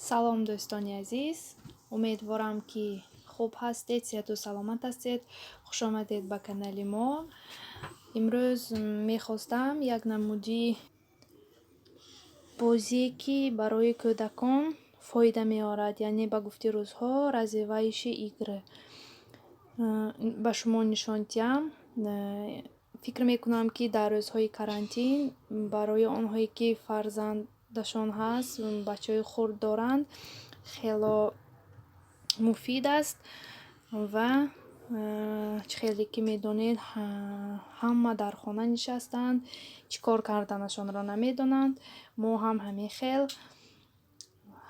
Салом, дӯстони азиз! Умедворам, ки хуб ҳастед, сиҳату саломат ҳастед. Хушомадед ба канали мо. Имрӯз мехостам як намуди бозие, ки барои кӯдакон фоида меорад, яъне ба гуфти рӯзҳо развивающие игры, ба шумо нишон диҳам. Фикр мекунам, ки дар рӯзҳои карантин барои онҳое, ки фарзандашон ҳаст, бачаҳои хурд доранд, хело муфид аст. Ва чӣ хеле ки медонед, ҳама дар хона нишастанд, чӣ кор карданашонро намедонанд. Мо ҳам ҳамин хел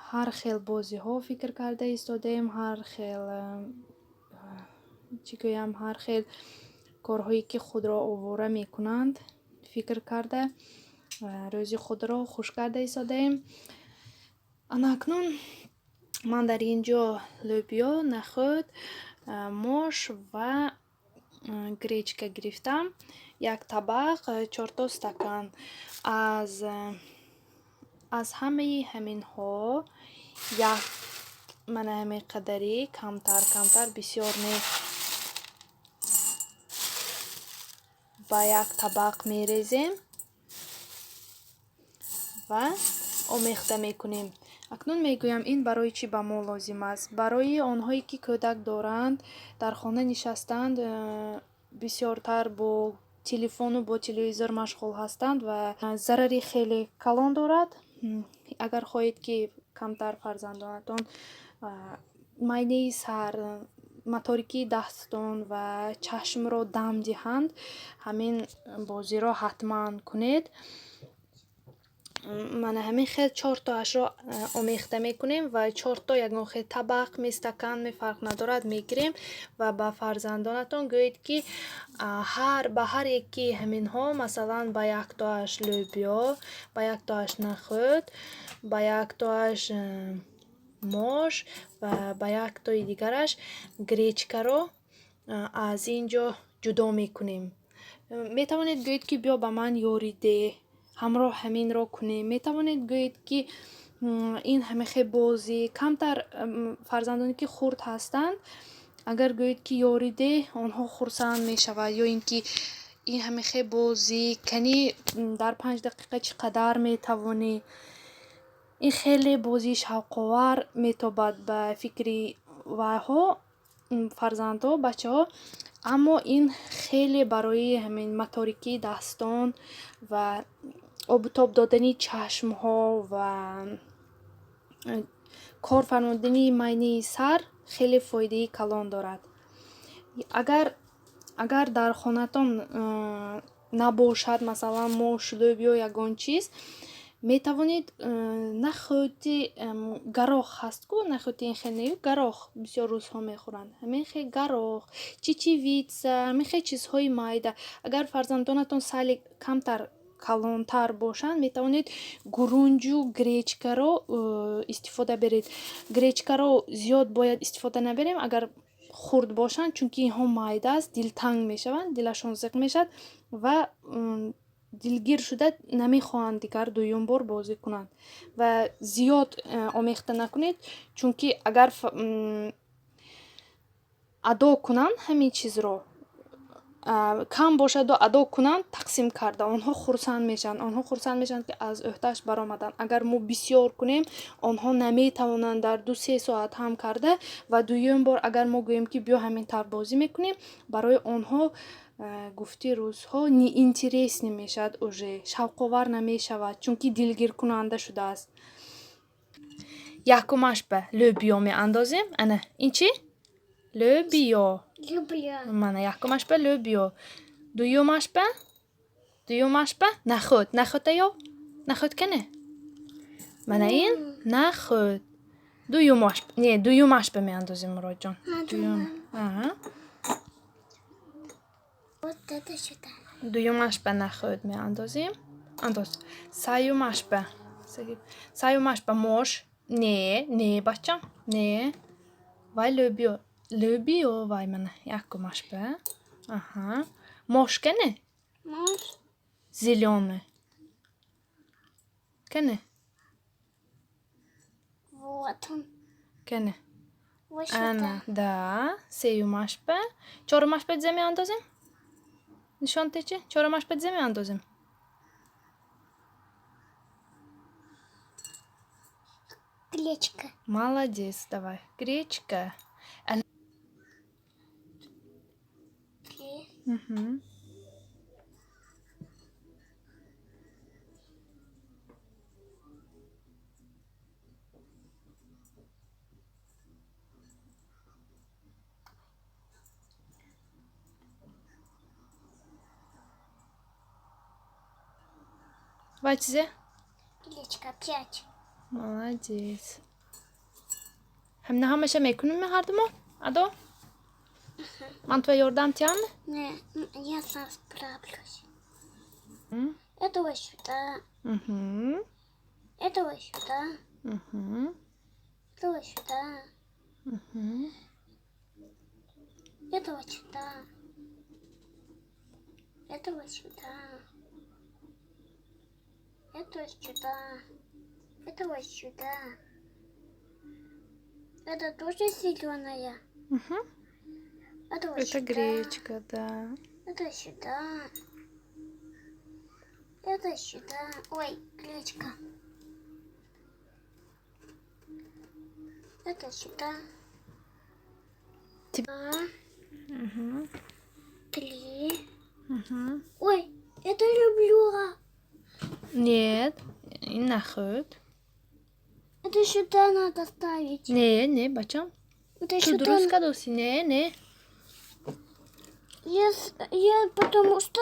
ҳар хел бозиҳо фикр карда истодаем, ҳар хел, чӣ гӯям, ҳар хел корҳое, ки худро овора мекунанд, фикр карда, рӯзи худро хуш карда истодаем. Ана акнун ман дар ин ҷо лӯбиё, нахӯд, мош ва гречка гирифтам, як табақ, чорто стакан. Аз ҳамаи ҳаминҳо як мана ҳамин қадари, камтар камтар, бисёр не, ба як табақ мерезем ва омехта мекунем. Акнун мегӯям, ин барои чӣ ба мо лозим аст. Барои онҳое, ки кӯдак доранд, дар хона нишастанд, бисёртар бо телефону бо телевизор машғул ҳастанд ва зарари хеле калон дорад. Агар хоҳед, ки камтар фарзандонатон майнаи сар, моторикии дастон ва чашмро дам диҳанд, ҳамин бозиро ҳатман кунед. Мана ҳамин хел чортоашро омехта мекунем ва чорто ягон хел табақ ме, стакан ме, фарқ надорад, мегирем ва ба фарзандонатон гӯед, ки ҳар ба ҳар яки ҳаминҳо, масалан, ба яктоаш лӯбиё, ба яктоаш нахӯд, ба яктоаш мош ва ба яктои дигараш гречкаро аз ин ҷо ҷудо мекунем. Метавонед гӯед, ки биё, ба ман ёрӣ деҳ, ҳамроҳ ҳаминро кунем. Метавонед гӯед, ки ин ҳамихел бозӣ камтар фарзандоне, ки хурд ҳастанд, агар гӯед, ки ёрӣ деҳ, онҳо хурсанд мешавад. Ё ин ки ин ҳамихел бозӣ кани, дар 5 дақиқа чӣ қадар метавонӣ. Ин хеле бозии шавқовар метобад ба фикри вайҳо, фарзандҳо, бачаҳо. Аммо ин хеле барои ҳамин моторикии дастон ва обутоб додани чашмҳо ва кор фармудани майнаи сар хеле фоидаи калон дорад. Агар дар хонатон набошад, масалан, мош, лӯбиё, ягон чиз, метавонед нахӯди гарох ҳаст ку, нахӯди ин хел нею, гарох бисёр рӯзҳо мехӯранд, ҳамин хел гарох, чечевица, ҳамин хел чизҳои майда. Агар фарзандонатон сали камтар калонтар бошанд, метавонед гурунҷу гречкаро истифода беред. Гречкаро зиёд бояд истифода наберем, агар хурд бошанд, чунки инҳо майда аст, дилтанг мешаванд, дилашон зиқ мешавад ва дилгир шуда намехоҳанд дигар дуюм бор бозӣ кунанд. Ва зиёд омехта накунед, чунки агар адо кунанд, ҳамин чизро кам бошаду адо кунанд, тақсим карда, онҳо хурсанд мешаванд. Онҳо хурсанд мешаванд, ки аз ӯҳдааш баромаданд. Агар мо бисёр кунем, онҳо наметавонанд дар 2-3 соат ҳам карда. Ва дуюм бор агар мо гӯем, ки биё, ҳамин тавр бозӣ мекунем, барои онҳо, гуфти рӯзҳо, неинтересный мешавад, уже шавқовар намешавад, чунки дилгиркунанда шудааст. Якумаш ба лӯбиё меандозем. Ана ин чӣ? Лӯбиё. Мана, якумаш ба лӯбиё, дуюмаш ба нахӯд. Нахӯда ёб, нахӯд кане? Мана ин нахӯд. Дуюмаш не, дуюмаш ба меандозем, Муродҷон. Дуюм. Вот это сюда. Дуюмаш ба нахӯд меандозем, андоз. Сеюмаш ба мош. Не, не, бачам, не, вай лӯбиё, лӯбиё вай. Мана, якумаш ба, аҳа, мош кане? Мош. Зелёный кане? Вот. Вот он. Кане. Вот Ана, сюда. Да. Сеюмаш ба. Чорумаш ба зе меандозем? Нишон течи? Чорумаш ба зе меандозем? Гречка. Молодец, давай. Гречка. Три. Угу. Вай чизе? Гречка. Пять. Молодец. Ҳамина ҳамаша мекунем ҳардумо? Адо? Ман туя ёрдам тиҳам? Не, я сам справлюсь. Этого сюда. Угу. Этого сюда. Угу. Этого сюда. Угу. Этого сюда. Этого сюда. Этого сюда. Этого сюда. Это тоже зеленая. Угу. Этого Это сюда. гречка, да. Это сюда. Это сюда. Ой, гречка. Это сюда. Два, Угу. три. Угу. Ой, это люблю. Нет, нахуд. Это сюда надо ставить. Не, не, бачам. Это Ту сюда. дуруст кадоси? Не, не. Я потому что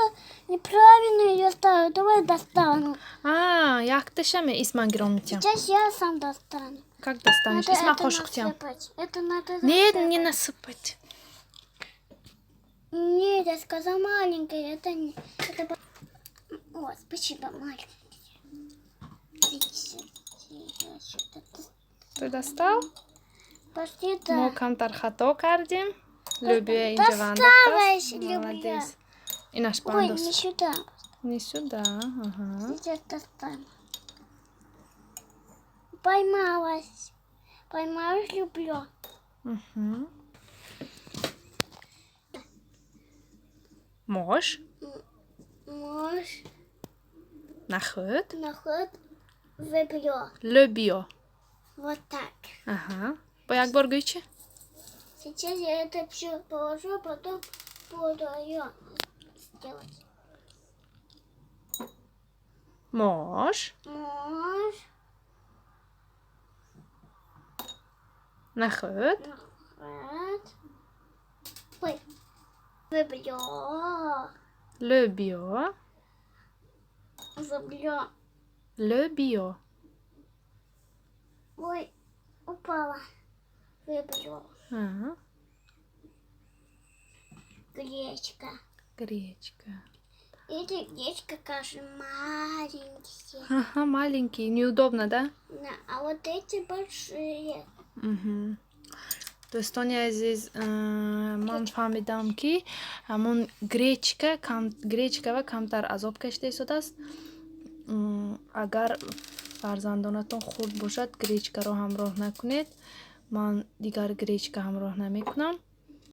неправильно ее ставлю. Давай достану. А, якташаме исман гирон метиҳам. Сейчас я сам достану. Как достанешь? Надо Исма это қошуқ тиҳам. насыпать. Это надо Нет, засыпать. не насыпать. Нет, я сказала маленькая. Это не... Это... О, спасибо, маленькая. Ту достал? Пошли, да. Мо камтар хато кардем. Лӯбия инҷа Досталась, вандохтааст. люблю. Молодец. Инаш Ой, бандоз. не сюда. Не сюда. Ага. Сейчас достану. Поймалась. Поймалась, люблю. Угу. Мош. Мош Нахуд. наход выблю. Лӯбиё. Вот так. Аҳа. Бо як бор гӯй чӣ? Сейчас я это все положу, а потом буду ее сделать. Мош. Мош Нахуд. наход. Ой. Выблю. Лӯбиё. Выблю. Лӯбиё. Ой, упала. Выблю. Аҳа. Гречка. Гречка. Эти гречка, кажется, маленькие. Ага, маленький. Неудобно, да? Да, а вот эти большие. Мгм. Дӯстони азиз, ман фаҳмидам, ки ҳамон гречка кам, гречкава камтар азоб кашида истодааст. Агар фарзандонатон хурд бошад, гречкаро ҳамроҳ накунед. Ман дигар гречка ҳамроҳ намекунам.